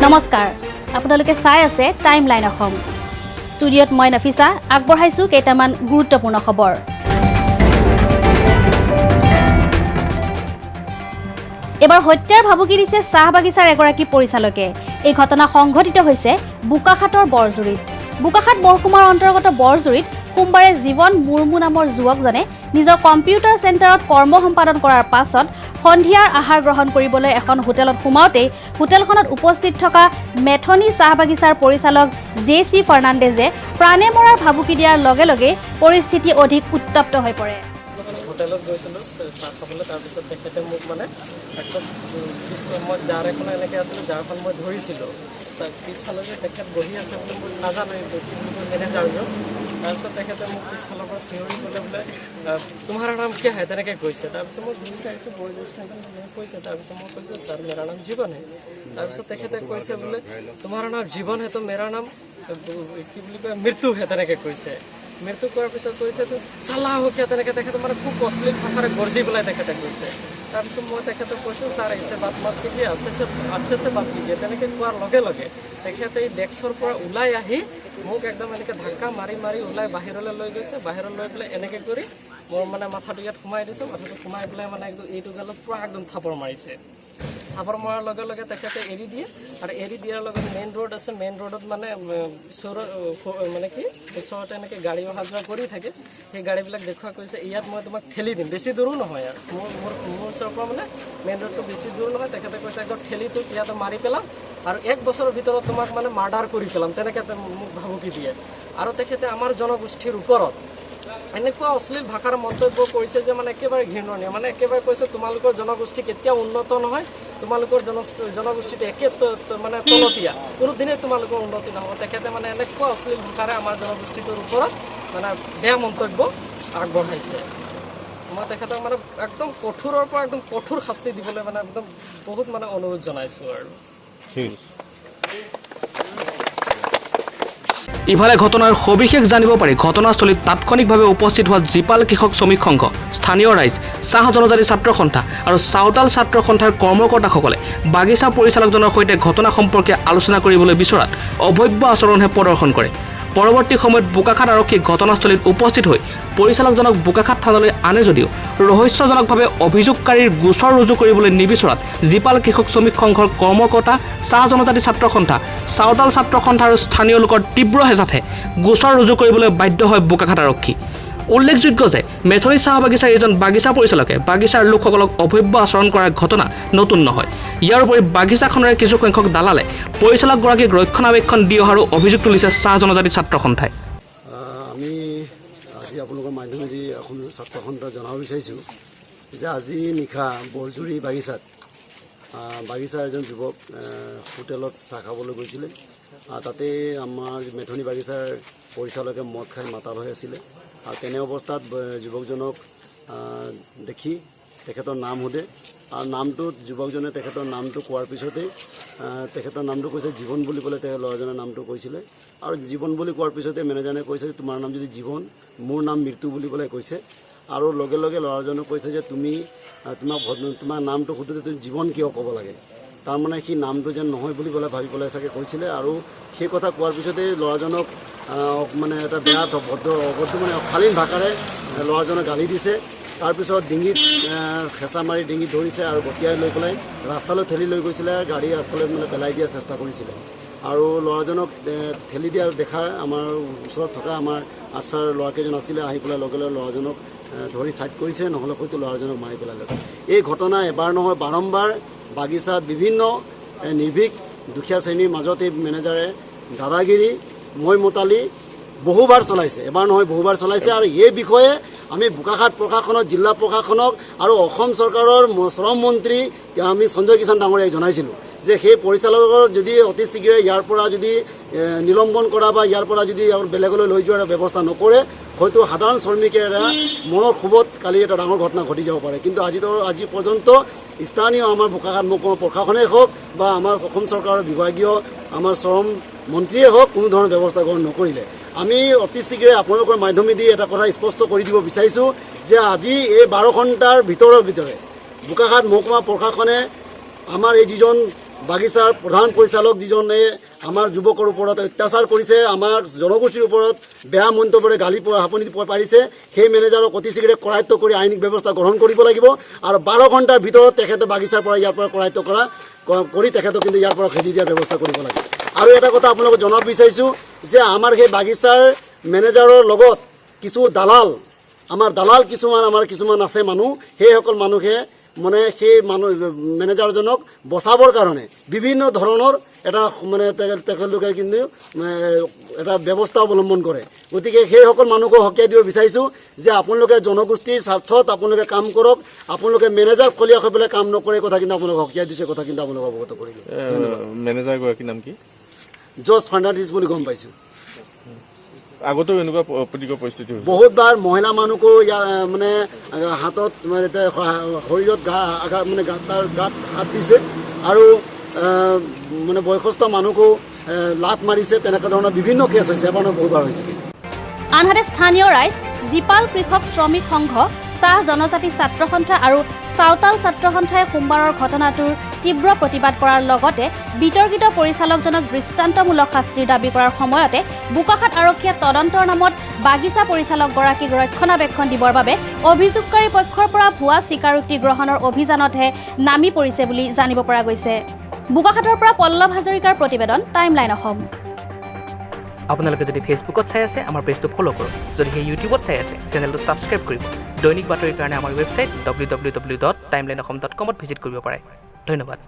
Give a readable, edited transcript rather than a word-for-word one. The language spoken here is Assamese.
নমস্কাৰ, আপোনালোকে চাই আছে টাইম লাইন অসম। ষ্টুডিঅ'ত মই নফিছা আগবঢ়াইছোঁ কেইটামান গুৰুত্বপূৰ্ণ খবৰ। এবাৰ হত্যাৰ ভাবুকি দিছে চাহ বাগিচাৰ এগৰাকী পৰিচালকে। এই ঘটনা সংঘটিত হৈছে বোকাখাতৰ বৰজুৰিত। বোকাখাত মহকুমাৰ অন্তৰ্গত বৰজুৰিত সোমবাৰে জীৱন মুৰ্মু নামৰ যুৱকজনে নিজৰ কম্পিউটাৰ চেণ্টাৰত কৰ্ম সম্পাদন কৰাৰ পাছত সন্ধিয়াৰ আহাৰ গ্ৰহণ কৰিবলৈ এখন হোটেলত সোমাওঁতেই হোটেলখনত উপস্থিত থকা মেথনি চাহ বাগিচাৰ পৰিচালক জে চি ফাৰ্ণাণ্ডেজে প্ৰাণে মৰাৰ ভাবুকি দিয়াৰ লগে লগে পৰিস্থিতি অধিক উত্তপ্ত হৈ পৰে। হোটেলত গৈছিলোঁ চাহ খাবলৈ। তাৰপিছত তেখেতে মোক মানে একদম মই জাৰ এখন এনেকৈ আছিলোঁ, জাৰখন মই ধৰিছিলোঁ, পিছফালে যে তেখেত বহি আছে বুলি মই নাজানো, এই কি বুলি কয় মেনেজাৰজন। তাৰপিছত তেখেতে মোক পিছফালৰ পৰা চিঞৰি ক'লে বোলে, "तुम्हारा नाम क्या है?" তেনেকৈ কৈছে। তাৰপিছত মই ঘূৰি চাইছোঁ, বয়োজ্যেষ্ঠ এজন মানুহে কৈছে। তাৰপিছত মই কৈছোঁ, "ছাৰ, मेरा नाम জীৱন है।" তাৰপিছত তেখেতে কৈছে বোলে, "तुम्हारा नाम জীৱন है तो मेरा नाम কি বুলি কয় মৃত্যু है।" তেনেকৈ কৈছে। মৃত্যু কোৱাৰ পিছত কৈছে, "तो साला हो क्या?" তেনেকৈ তেখেতে মানে খুব অশ্লীল ভাষাৰে গৰ্জি পেলাই তেখেতে কৈছে। তাৰপিছত মই তেখেতক কৈছোঁ, "ছাৰ, ऐसे बात मत कीजिए, अच्छे से बात कीजिए।" তেনেকৈ কোৱাৰ লগে লগে তেখেতে এই ডেস্কৰ পৰা ওলাই আহি মোক একদম এনেকৈ ধাক্কা মাৰি মাৰি ওলাই বাহিৰলৈ লৈ গৈছে। বাহিৰলৈ লৈ পেলাই এনেকৈ কৰি মোৰ মানে মাথাটো ইয়াত সোমাই দিছে। মাথাটো সোমাই পেলাই মানে একদম এইটো গালত পূৰা একদম থাপৰ মাৰিছে। থাপৰ মৰাৰ লগে লগে তেখেতে এৰি দিয়ে আৰু এৰি দিয়াৰ লগত মেইন ৰোড আছে, মেইন ৰোডত মানে মানে কি ওচৰতে এনেকৈ গাড়ী অহা যোৱা কৰি থাকে। সেই গাড়ীবিলাক দেখুওৱা কৈছে, "ইয়াত মই তোমাক ঠেলি দিম।" বেছি দূৰো নহয় আৰু মোৰ মোৰ মোৰ ওচৰৰ পৰা মানে মেইন ৰোডটো বেছি দূৰ নহয়। তেখেতে কৈছে, "একদম ঠেলি তোক ইয়াতে মাৰি পেলাম আৰু এক বছৰৰ ভিতৰত তোমাক মানে মাৰ্ডাৰ কৰি পেলাম।" তেনেকৈ মোক ভাবুকি দিয়ে। আৰু তেখেতে আমাৰ জনগোষ্ঠীৰ ওপৰত এনেকুৱা অশ্লীল ভাষাৰ মন্তব্য কৰিছে যে মানে একেবাৰে ঘৃণনীয়। মানে একেবাৰে কৈছে, "তোমালোকৰ জনগোষ্ঠী কেতিয়াও উন্নত নহয়, তোমালোকৰ জনগোষ্ঠীটো একে মানে তলতীয়া, কোনোদিনেই তোমালোকৰ উন্নতি নহ'ব।" তেখেতে মানে এনেকুৱা অশ্লীল ভাষাৰে আমাৰ জনগোষ্ঠীটোৰ ওপৰত মানে বেয়া মন্তব্য আগবঢ়াইছে। মই তেখেতক মানে একদম কঠোৰৰ পৰা একদম কঠোৰ শাস্তি দিবলৈ মানে একদম বহুত মানে অনুৰোধ জনাইছোঁ আৰু। ঠিক। ইফালে ঘটনাৰ সবিশেষ জানিব পাৰি ঘটনাস্থলীত তাৎক্ষণিকভাৱে উপস্থিত হোৱা জীপাল কৃষক শ্ৰমিক সংঘ, স্থানীয় ৰাইজ, চাহ জনজাতি ছাত্ৰ সন্থা আৰু চাওতাল ছাত্ৰ সন্থাৰ কৰ্মকৰ্তাসকলে বাগিচা পৰিচালকজনৰ সৈতে ঘটনা সম্পৰ্কে আলোচনা কৰিবলৈ বিচৰাত অভব্য আচৰণহে প্ৰদৰ্শন কৰে। পৰৱৰ্তী সময়ত বোকাখাত আৰক্ষী ঘটনাস্থলীত উপস্থিত হৈ পৰিচালকজনক বোকাখাত থানালৈ আনে যদিও ৰহস্যজনকভাৱে অভিযোগকাৰীৰ গোচৰ ৰুজু কৰিবলৈ নিবিচৰাত জীপাল কৃষক শ্ৰমিক সংঘৰ কৰ্মকৰ্তা, চাহ জনজাতি ছাত্ৰ সন্থা, চাওতাল ছাত্ৰ সন্থা আৰু স্থানীয় লোকৰ তীব্ৰ হেঁচাতহে গোচৰ ৰুজু কৰিবলৈ বাধ্য হয় বোকাখাত আৰক্ষী। উল্লেখযোগ্য যে মেথনি চাহ বাগিচাৰ এজন বাগিচা পৰিচালকে বাগিচাৰ লোকসকলক অভব্য আচৰণ কৰাৰ ঘটনা নতুন নহয়। ইয়াৰ উপৰি বাগিচাখনৰে কিছুসংখ্যক দালালে পৰিচালকগৰাকীক ৰক্ষণাবেক্ষণ দি অহাৰো অভিযোগ তুলিছে চাহ জনজাতি ছাত্ৰ সন্থাই। আমি আজি আপোনালোকৰ মাধ্যমেদি অসম ছাত্ৰ সন্থা জনাব বিচাৰিছোঁ যে আজি নিশা বৰজুৰি বাগিচাত বাগিচাৰ এজন যুৱক হোটেলত চাহ খাবলৈ গৈছিলে। তাতে আমাৰ মেথনি বাগিচাৰ পৰিচালকে মদ খাই মাতাল হৈ আছিলে আৰু তেনে অৱস্থাত যুৱকজনক দেখি তেখেতৰ নাম সোধে আৰু নামটোত যুৱকজনে তেখেতৰ নামটো কোৱাৰ পিছতেই তেখেতৰ নামটো কৈছে জীৱন বুলি ক'লে। তেওঁ ল'ৰাজনৰ নামটো কৈছিলে আৰু জীৱন বুলি কোৱাৰ পিছতে মেনেজাৰে কৈছে যে তোমাৰ নাম যদি জীৱন, মোৰ নাম মৃত্যু বুলি পেলাই কৈছে। আৰু লগে লগে ল'ৰাজনক কৈছে যে তুমি তোমাৰ নামটো সোধোতে তুমি জীৱন কিয় ক'ব লাগে? তাৰমানে সি নামটো যেন নহয় বুলি পেলাই ভাবি পেলাই চাগে কৈছিলে। আৰু সেই কথা কোৱাৰ পিছতে ল'ৰাজনক মানে এটা বেয়া ভদ্ৰ অভদ্ৰ মানে অশালীন ভাষাৰে ল'ৰাজনক গালি দিছে। তাৰপিছত ডিঙিত হেঁচা মাৰি ডিঙিত ধৰিছে আৰু গটিয়াই লৈ পেলাই ৰাস্তালৈ ঠেলি লৈ গৈছিলে। গাড়ী আগফালে মানে পেলাই দিয়াৰ চেষ্টা কৰিছিলে আৰু ল'ৰাজনক ঠেলি দিয়া দেখা আমাৰ ওচৰত থকা আমাৰ আটছাৰ ল'ৰাকেইজন আছিলে, আহি পেলাই লগে লগে ল'ৰাজনক ধৰি ছাইড কৰিছে, নহ'লে হয়তো ল'ৰাজনক মাৰি পেলালে। এই ঘটনা এবাৰ নহয়, বাৰম্বাৰ বাগিচাত বিভিন্ন নিৰ্ভীক দুখীয়া শ্ৰেণীৰ মাজত এই মেনেজাৰে দাদাগিৰি, মই মতালি বহুবাৰ চলাইছে, এবাৰ নহয় বহুবাৰ চলাইছে। আৰু এই বিষয়ে আমি বোকাখাত প্ৰশাসনক, জিলা প্ৰশাসনক আৰু অসম চৰকাৰৰ শ্ৰম মন্ত্ৰী আমি সঞ্জয় কিষাণ ডাঙৰীয়াক জনাইছিলোঁ যে সেই পৰিচালকৰ যদি অতি শীঘ্ৰে ইয়াৰ পৰা যদি নিলম্বন কৰা বা ইয়াৰ পৰা যদি বেলেগলৈ লৈ যোৱাৰ ব্যৱস্থা নকৰে, হয়তো সাধাৰণ শ্ৰমিকে এটা মনৰ ক্ষোভত কালি এটা ডাঙৰ ঘটনা ঘটি যাব পাৰে। কিন্তু আজি পৰ্যন্ত স্থানীয় আমাৰ বোকাখাত মহকুমা প্ৰশাসনেই হওক বা আমাৰ অসম চৰকাৰৰ বিভাগীয় আমাৰ শ্ৰম মন্ত্ৰীয়ে হওক, কোনো ধৰণৰ ব্যৱস্থা গ্ৰহণ নকৰিলে। আমি অতি শীঘ্ৰে আপোনালোকৰ মাধ্যমেদি এটা কথা স্পষ্ট কৰি দিব বিচাৰিছোঁ যে আজি এই 12 ঘণ্টাৰ ভিতৰে ভিতৰে বোকাখাত মহকুমা প্ৰশাসনে আমাৰ এই যিজন বাগিচাৰ প্ৰধান পৰিচালক যিজনে আমাৰ যুৱকৰ ওপৰত অত্যাচাৰ কৰিছে, আমাৰ জনগোষ্ঠীৰ ওপৰত বেয়া মন্তব্যৰে গালি হাপনি পাৰিছে, সেই মেনেজাৰক অতি শীঘ্ৰে কৰায়ত্ব কৰি আইনিক ব্যৱস্থা গ্ৰহণ কৰিব লাগিব আৰু 12 ঘণ্টাৰ ভিতৰত তেখেতে বাগিচাৰ পৰা ইয়াৰ পৰা কৰায়ত্ব কৰি তেখেতক কিন্তু ইয়াৰ পৰা খেদি দিয়াৰ ব্যৱস্থা কৰিব লাগে। আৰু এটা কথা আপোনালোকক জনাব বিচাৰিছোঁ যে আমাৰ সেই বাগিচাৰ মেনেজাৰৰ লগত কিছু দালাল, আমাৰ দালাল কিছুমান, আমাৰ কিছুমান আছে মানুহ, সেইসকল মানুহে মানে সেই মানুহ মেনেজাৰজনক বচাবৰ কাৰণে বিভিন্ন ধৰণৰ এটা মানে তেখেতলোকে কিন্তু এটা ব্যৱস্থা অৱলম্বন কৰে। গতিকে সেইসকল মানুহকো সকীয়াই দিব বিচাৰিছোঁ যে আপোনালোকে জনগোষ্ঠীৰ স্বাৰ্থত আপোনালোকে কাম কৰক, আপোনালোকে মেনেজাৰ ফলীয়া হৈ পেলাই কাম নকৰে। কথা কিন্তু আপোনালোকক সকীয়াই দিছে, কথা কিন্তু আপোনালোকক অৱগত কৰিলোঁ। মেনেজাৰগৰাকীৰ নাম কি? জছ ফাৰ্ণাণ্ডিছ বুলি গম পাইছোঁ। আগতেও এনেকুৱা অপ্ৰীতিকৰ পৰিস্থিতি হৈছে? বহুতবাৰ মহিলা মানুহকো ইয়াৰ মানে হাতত মানে শৰীৰত গা আঘাত মানে তাৰ গাত হাত দিছে আৰু মানে বয়সস্থ মানুহকো লাত মাৰিছে। তেনেকুৱা ধৰণৰ বিভিন্ন কেছ হৈছে, এবাৰ নহয়, বহুতবাৰ হৈছে। আনহাতে স্থানীয় ৰাইজ, জীপাল কৃষক শ্ৰমিক সংঘ, চাহ জনজাতি ছাত্ৰ সন্থা আৰু চাওতাল ছাত্ৰ সন্থাই সোমবাৰৰ ঘটনাটোৰ তীব্ৰ প্ৰতিবাদ কৰাৰ লগতে বিতৰ্কিত পৰিচালকজনক দৃষ্টান্তমূলক শাস্তিৰ দাবী কৰাৰ সময়তে বোকাখাত আৰক্ষীয়ে তদন্তৰ নামত বাগিচা পৰিচালকগৰাকীক ৰক্ষণাবেক্ষণ দিবৰ বাবে অভিযোগকাৰী পক্ষৰ পৰা ভুৱা স্বীকাৰোক্তি গ্ৰহণৰ অভিযানতহে নামি পৰিছে বুলি জানিব পৰা গৈছে। বোকাখাতৰ পৰা পল্লৱ হাজৰিকাৰ প্ৰতিবেদন, টাইমলাইন অসম। আপোনালোকে যদি ফেচবুকত চাই আছে, আমাৰ পেজটো ফ'ল' কৰক। যদি সেই ইউটিউবত চাই আছে, চেনেলটো ছাবস্ক্ৰাইব কৰিব। দৈনিক বাতৰিৰ কাৰণে আমাৰ ৱেবছাইট www.timelineassam.comত ভিজিট কৰিব পাৰে। ধন্যবাদ।